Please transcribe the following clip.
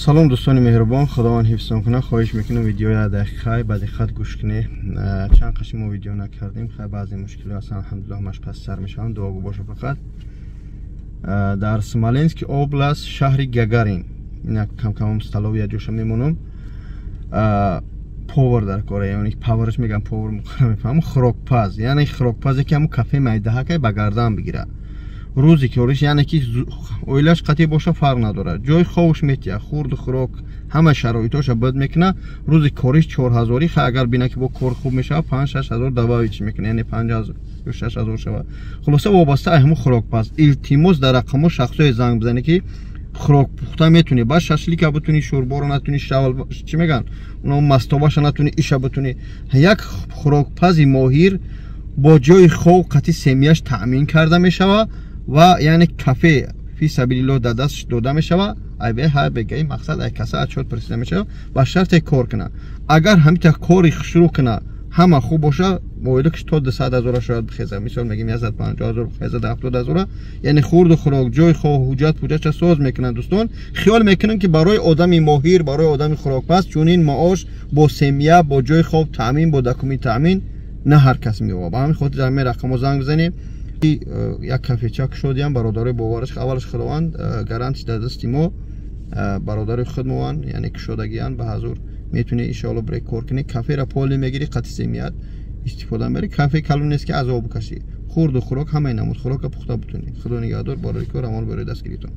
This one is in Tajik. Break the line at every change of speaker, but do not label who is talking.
Салом, дӯстони меҳрубон, Худованд ҳифзтон кунад. Хоҳиш мекунам, видеоя дақиқай ба диққат гӯш кунед. Чанд қаши мо видео накардем, хай, баъзе мушкилиҳо ҳастанд, алҳамдулиллоҳ, ҳамаш пас сар мешаванд, дуогӯ боша. Фақат дар Смоленский область, шаҳри Гагарин, ина камкамам столовый ҷоша мемонам. Повар дар кора, яъне поварш мегам, повар мефаҳмам, хӯрокпаз, яъне хӯрокпазе ки ҳамун кафе майдаҳакай ба гардан бигира. Рӯзи кориш, яъне ки оилаш қатъӣ боша, фарқ надорад, ҷои хобш метия, хурду хӯрок, ҳама шароитоша бад мекуна. Рӯзи кориш 4000-и, ха, агар бина ки бо кор хуб мешава, 5-6 ҳазор добавить мекуна, яъне 5 ё 6 ҳазор шава. Хулоса, вобаста ай ҳамун хӯрокпаз. Илтимос, дар рақамҳо шахсое занг бизанед, ки хӯрок пухта метунӣ, баъд шашлика бутунӣ, шӯрборо натунӣ, шавал чӣ мегӯянд, уно мастобаша натунӣ, иша бутунӣ. Як хӯрокпази моҳир бо ҷои хоб қатъи семьяш таъмин карда мешава ва яъне кафе фи сабилиллоҳ дар дастш дода мешава. Айбе ҳай бегаи мақсад, ай каса отчёт пурсида мешава, ба шарте кор куна. Агар ҳамита кори шурӯъ куна, ҳама хуб боша, моиликш то 200 ҳазора шояд бихеза. Мисол мегим, 150 000 бихеза, 70 000-а. Яъне хурду хӯрок, ҷои хоб, ҳуҷҷат пуҷҷатша соз мекунанд. Дӯстон, хиёл мекунанд, ки барои одами моҳир, барои одами хӯрокпаз чунин маош бо семья, бо ҷои хоб таъмин, бо документ таъмин на ҳар кас меёбад. Ба ҳамин хотир дар ҳамин рақамҳо занг бизанем. Як кафеча кушодиям, бародарои бовараш, аввалаш Худованд гарантиш дар дасти мо, бародарои худмованд, яъне кушодагиянд. Ба ҳазур метавонӣ, иншоалло, бирек кор кунӣ. Кафера поле мегирӣ, қатъи семьят истифода мебарӣ. Кафе калон нест, ки азоб букашӣ. Хурду хӯрок, ҳамаи намуд хӯрока пухта бутунӣ. Худо нигаҳдор, барои кор амон, барои дастгиритон.